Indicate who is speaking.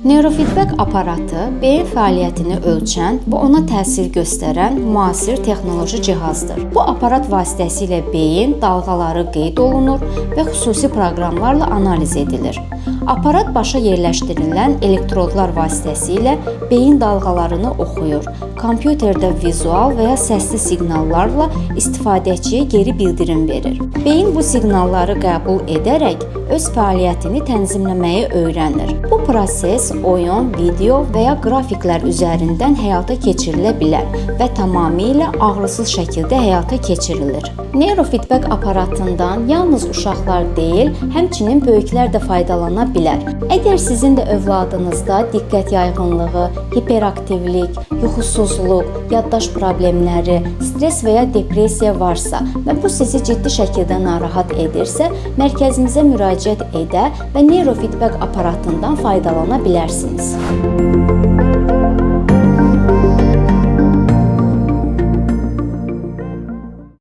Speaker 1: Neurofeedback aparatı beyin fəaliyyətini ölçən və ona təsir göstərən müasir texnoloji cihazdır. Bu aparat vasitəsilə beyin dalğaları qeyd olunur və xüsusi proqramlarla analiz edilir. Aparat başa yerləşdirilən elektrodlar vasitəsilə beyin dalğalarını oxuyur. Kompüterdə vizual və ya səsli siqnallarla istifadəçiyə geri bildirim verir. Beyin bu siqnalları qəbul edərək öz fəaliyyətini tənzimləməyi öyrənir. Bu proses oyun, video və ya qrafiklər üzərindən həyata keçirilə bilər və tamamilə ağrısız şəkildə həyata keçirilir. Neurofeedback aparatından yalnız uşaqlar deyil, həmçinin böyüklər də faydalana bilər. Əgər sizin də övladınızda diqqət yayğınlığı, hiperaktivlik, yuxusuzluq, yaddaş problemləri, stres və ya depressiya varsa və bu sizi ciddi şəkildə narahat edirsə, mərkəzimizə müraciət edə və neurofeedback aparatından faydalana bilərsiniz.